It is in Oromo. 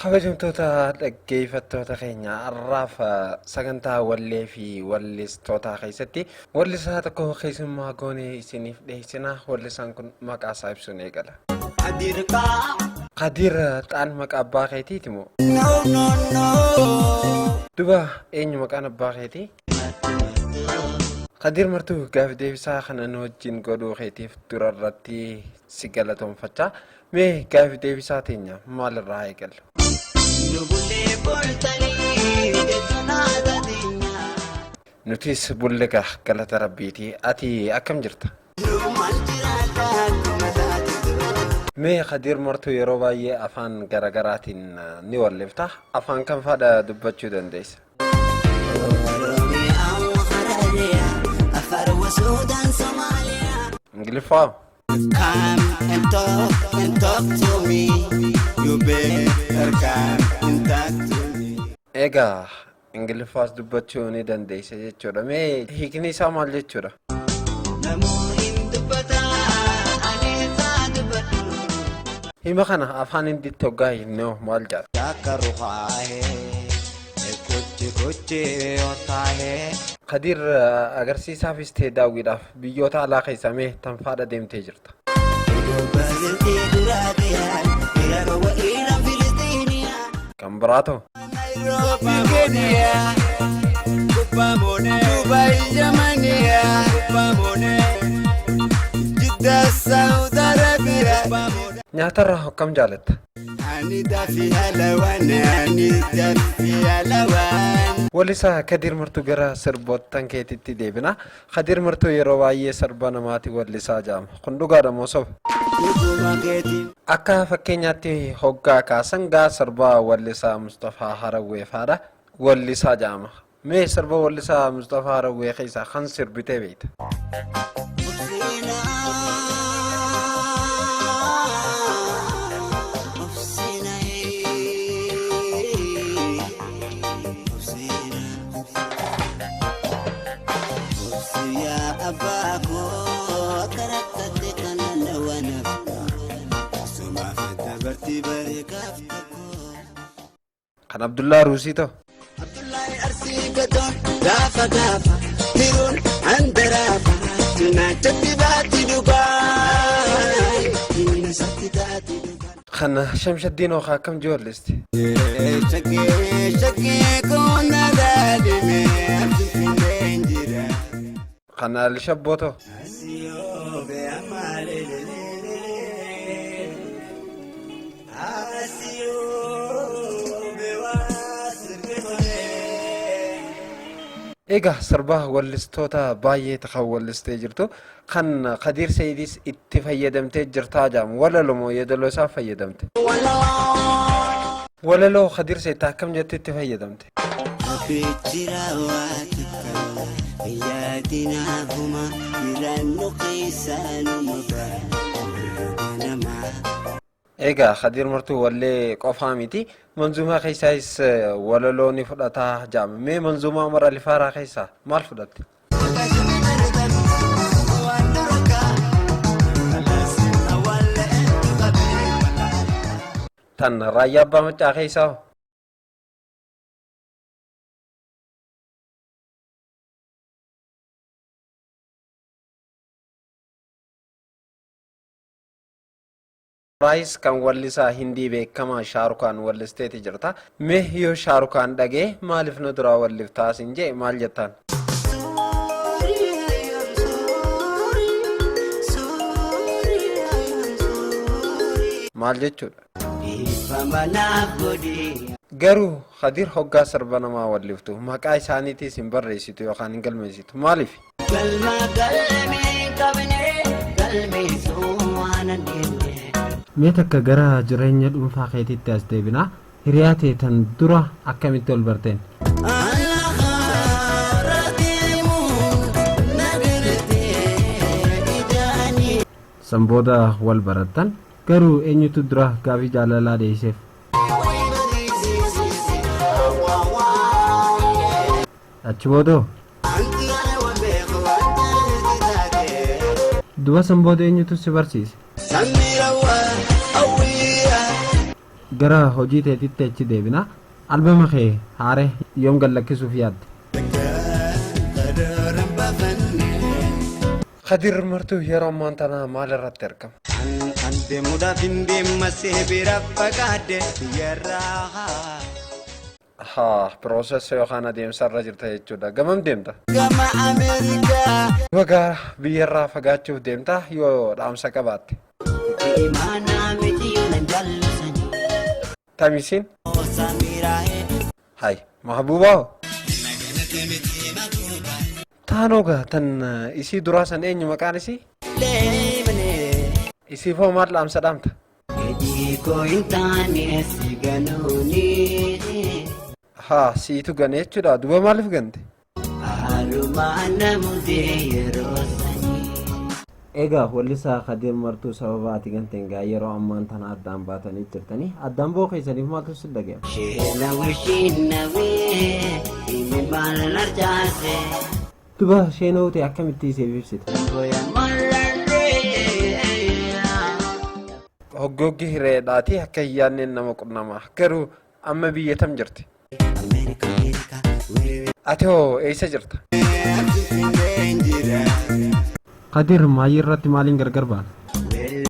Kabajamtoota dhaggeeffattoota keenya, har'aaf sagantaa wallee fi wallistootaa keessatti wallisaa tokko keessummaa goonee isiniif dhiyeessina. Wallisaan kun maqaa isaa ibsuun eegala. Kadir Xaa. Kadir Xaan maqaa abbaa keetiiti moo? No, no, no. Duba eenyu maqaan abbaa keetii? Kadir Martuu, gaafi deebisaa kana nu wajjin godhuu keetiif dura irratti si galatoomfachaa, mee gaafi deebisaa teenya maalirraa haa eegallu? Nu bullee bultanii jechuun haadha teenya. Nutis bulle gaa, galata rabbiiti. Ati akkam jirta? Maal jiraadha akkuma taate ture. Mee Kadir Martuu, yeroo baay'ee afaan garagaraatiin ni wallifta. Afaan kam faadha dubbachuu dandeessa? Oromiyaa, Harariyaa, Afar, Suudaan, Somaaliyaa. Ingiliffaa? Come and talk and talk to me. You better come and talk to me. Egaa Ingiliffaas dubbachuu ni dandeessa jechuudha. Mee hiikni isaa maal jechuudha? Namuu hin dubbataa, ani isaa dubbadhu. Hima kana afaan Hindiitti hoggaa hiiknee maal jedha? Akka ruhaahee, kuchi kuchi otaahee. Kadir, agarsiisaafis ta'e daawwiidhaaf biyyoota alaa keessaa mee tan faadha deemtee jirta? Basiltii duraa qiyaan, Iraaq wa Iiraan Filistiiniyaa. Kan biraa ta'u? Nairobi Kenya, Dubai Yamania, Jeddah Saudi Arabia. Nyaatarraa akkam jaalatta? Ani dafi halawan, ani dafi halawan. Wallisaa Kadir Martuu, gara sirboottan keetitti deebina. Kadir Martuu yeroo baay'ee sirba namaati wallisaa jedhama. Kun dhugaadha moo soba? Dhuguma keetiin. Akka fakkeenyaatti hoggaa kaasan gaa sirba wallisaa Mustafaa Harawwee faadha wallisaa jedhama. Mee sirba wallisaa Mustafaa Harawwee keessaa kan sirbitee beekta? Kan Abdullaa Ruusii ta'u? Abdullahi Arsii gatoon gaafa gaafa hiruun handaraafa cinaachatti baatti dhugaa innasatti taati dhugaa. Kan Shamshaddiin Hookaa akkam jiwallisti? Shakkee shakkee koona daadhime finfinneen jira. Kan Alishabboo ta'u? Asiyoo beekamaalee. Asiyoo beewaa sirbi tolee. Egaa sirba wallistoota baay'ee kan wallistee jirtu, kan Kadiir Sayidiis itti fayyadamtee jirtaa jedhamu. Walaloo moo yeedaloo isaa fayyadamte? Walaloo Kadiir Sayid akkam jettee itti fayyadamte? Jira waa takka yaadinaafuma jiraannu keessaanuma bara namaa. Egaa Kadiir Martuu wallee qofaa miti, manzuumaa keessaayis walaloo ni fudhataa jedhama. Mee manzuumaa Umar Alifaaraa keessaa maal fudhatte? Tan Raayyaa Abbaa Maccaa keessaa hoo? Raayis kan wallisaa Hindii beekamaa Shaarukaan wallisteeti jirta. Mee yoo Shaarukaan dhagee maaliif nu duraa walliftaa siin jee maal jettaan? Maal jechuudha? Garuu Kadiir, hoggaa sirba namaa walliftu maqaa isaaniitiis hin barreessitu yookaan hin galmeessitu. Maaliif? Galma galmee hin qabne galmeessuu waan hin deemne. Mee takka gara jireenya dhuunfaa keetiitti as deebina. Hiriyaa tee tan dura akkamitti wal barteen? San booda wal barattan. Garuu eenyutu dura gaafii jaalalaa dhiyeesseef? Achi booda hoo? Duba san booda eenyutu si barsiise? Gara hojii teetitti achi deebina. Albama kee haare yoom gad lakkisuuf yaadde? Kadir Martuu yeroo ammaan tana maal irratti argama? An deemuudhaaf hin deemmasee bira fagaadhe biyyarraa. Haa, process yookaan adeemsa irra jirta jechuudha. Gamam deemta? Gama Ameerikaa. Baga biyyarraa fagaachuuf deemta yoo dhaamsa qabaatte. Imaanaa miti yoo nan jaallasani. Tamisiin? Samiiraa'ee. Hay, Mahbuubaa hoo? Taanoo gaa tan isii duraa san eenyu maqaan isii? Leemnee. Isiif hoo maal dhaamsa dhaamta? Fedhii koo hin taane si ganuuni. Haa siitu gane jechuudha duba maaliif gante? Haalumaa na mudee yeroo sanii. Egaa wallisaa Kadiir Martuu sababa ati ganteen gaa yeroo ammaan tana addaan baatanii jirtanii addaan ba'uu keessaniif maaltu si dhaga'ama? Sheenawe sheenawe imimmaan harcaase. Duba sheenoo ta'e akkamitti isiif ibsita? Boya mararree. Hoggooggi hireedhaati akka hin yaadneen nama qunnama. Garuu amma biyya tam jirti? America, America, Ati hoo eessa jirta? Kadir maayii irratti maaliin gargar baana?